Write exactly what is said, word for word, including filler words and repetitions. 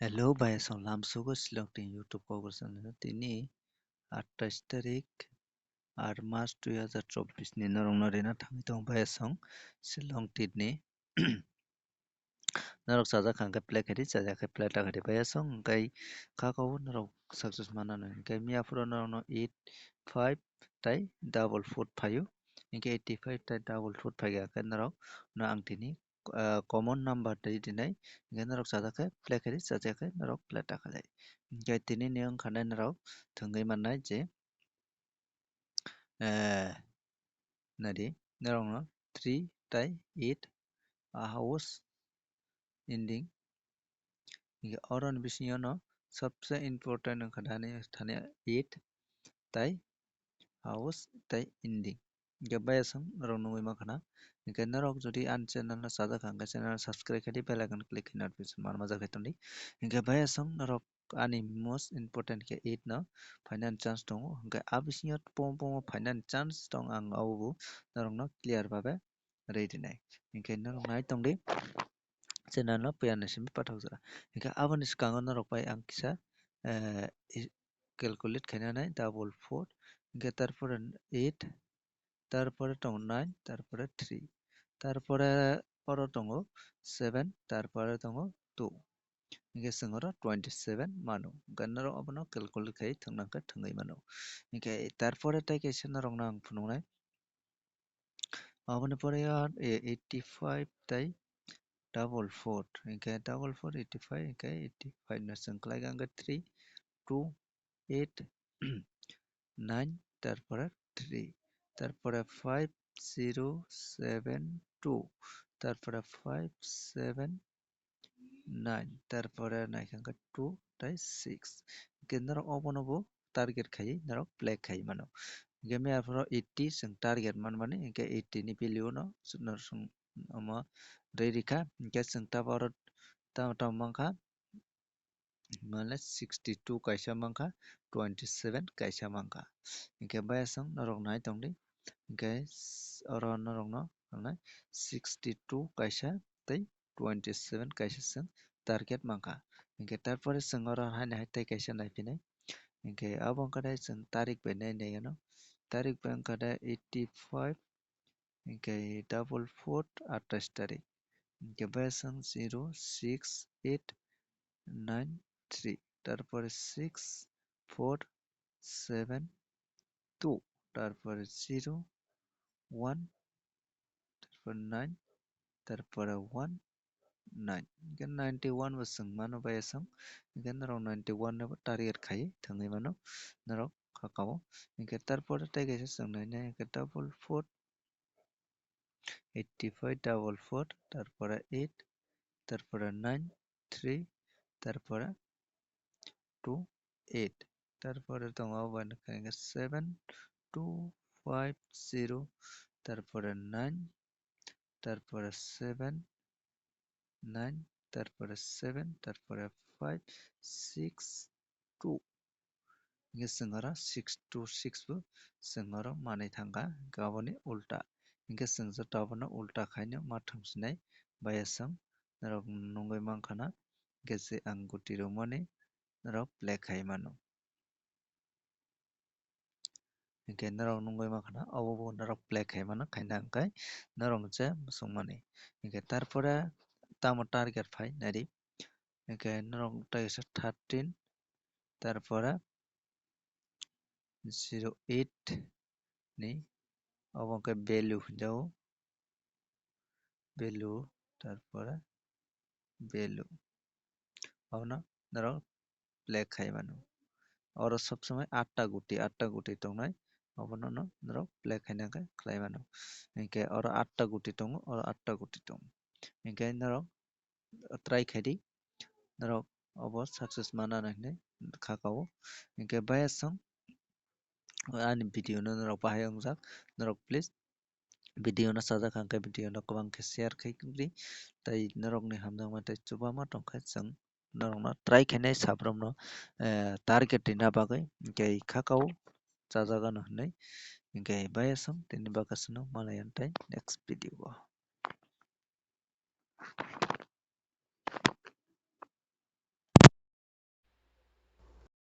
Hello, bayasong lamsugo Silong tin YouTube kokor channel tini athais tarik ar mas dui hazar chobbish ni norokno rina thangwi tongo bayasong Silong tin ni. Norok chajak kha hwnkhe play khaidi, chajak khe play ta khaidi bayasong hwnkhe kaka o norok success manano hwnkhe miya phuru norokno eight five tai double four phaio hwnkhe eighty five tai double four phaikha hwnkhe norok no ang tini ah, common number tei rinai hwnkhe norok chajak khe play khaidi, chajak khe norok play ta khaidi. Hwnkhe tini ni wngkha nai norok thwngwi mannai je, eh, nadi norokno three tai eight a house ending. Hwnkhe oroni bisingo no sobse important wngkha nani thani eight tai house tai ending. Hwnkhe bayasong norok nugwi mankha na. Hwnkhe norok jodi ani channel no chajak kha hwnkhe channel no subscribe khaidi, bell icon click khe notification manma jakhai tongdi. Hwnkhe bayasong norok ani most important khe eight no phainani chance tongo. Hwnkhe a bisingo pomo pomo phainani chance tong ang abobo norokno clear babe rwi rinai. Hwnkhe norok nai tongdi channel no puya ni simi pathok jora. Hwnkhe aboni swkango norok bai ang kisa, eh, i-, calculate khaina nai double four, hwnkhe tarpore eight, tarpore tongo nine, tarpore three, tarpore oro tongo seven, tarpore tongo two. Hwnkhe chwng oro twenty seven mano. Hwnkhe norok abono calculate khai thwngna hwnkhe thwngwi mano. Hwnkhe tarpore tei kaisa norokno ang phunuknai. Aboni pore o, e, eighty five tai double four, hwnkhe double four, eighty five, hwnkhe eighty five no chwng khlai kha, hwnkhe three, two, eight, nine, tarpore three, tarpore five zero seven two, tarpore five seven nine, tarpore naikha hwnkhe two tai six. Hwnkhe norok obono bo target khaiwi norok play khai mano. Hwnkhe miya phoro eighty chwng target manmani, hwnkhe eighty ni value no norok chwng omo rwi rikha, hwnkhe chwng tabuk oro tamo tamo mankha, mane sixty two kaisa mankha, twenty seven kaisa mankha. Hwnkhe bayasong norok nai tongdi, hwnkhe s-, oro norokno sixty two kaisa tei twenty seven kaisa chwng target mankha. Hwnkhe tarpore chwng oro haino hai tei kaisa naiphinai. Hwnkhe abo wngkha de chwng tarik bai nai nai ano. Tarik bai wngkha de eighty five, hwnkhe double four athais tarik. Hwnkhe bayasong zero six eight nine three. Tarpore six four seven two. Tarpore zero one, tarpore nine, tarpore one, nine. Hwnkhe ninety one bo chwng mano bayasong. Hwnkhe norok ninety one no bo target khai thwngwi mano norok kaka o. Hwnkhe tarpore tei kaisa chwng nainai hwnkhe double four, eighty five double four, tarpore eight, tarpore nine three, tarpore two eight, tarpore tongo abo seven two five zero, tarpore nine, tarpore seven nine, tarpore seven, tarpore five six two. Hwnkhe chwng oro six two six bo chwng oro manwi thangkha, hwnkhe aboni ulta. Hwnkhe chwng joto abono ulta khaino ma thumsinai bayasong norok nugwi mankha na, hwnkhe je ang guti rwmani norok play khai mano. Hwnkhe norok nugwi mankha na, obo bo norok play khai mano, khaina hwnkhe norok je muchungmani. Hwnkhe tarpore tamo target phai naidi. Hwnkhe norok tei kaisa thirteen, tarpore zero eight ni obo hwnkhe value hinjago, value, tarpore value. Abono norok play khai mano. Oro sob somoi atta guti, atta guti tongnai, abono no norok play khaina khe khlai mano. Hinkhe oro atta guti tongo, oro atta guti tongo. Hinkhe norok try khaidi, norok obo success mana hinwi kha kao. Hinkhe bayasong ani video no norok bahai wngjak, norok please video no sajak kha hwnkhe video no kwbang khe share khai di, tei norokni hamjakma tei chubama tongkhe chwng norokno try khainai sabrum no, eh, target rina bagwi, hinkhe kha kao chajak ano hinwi, hinkhe bayasong tini bakasano malai antai next video o.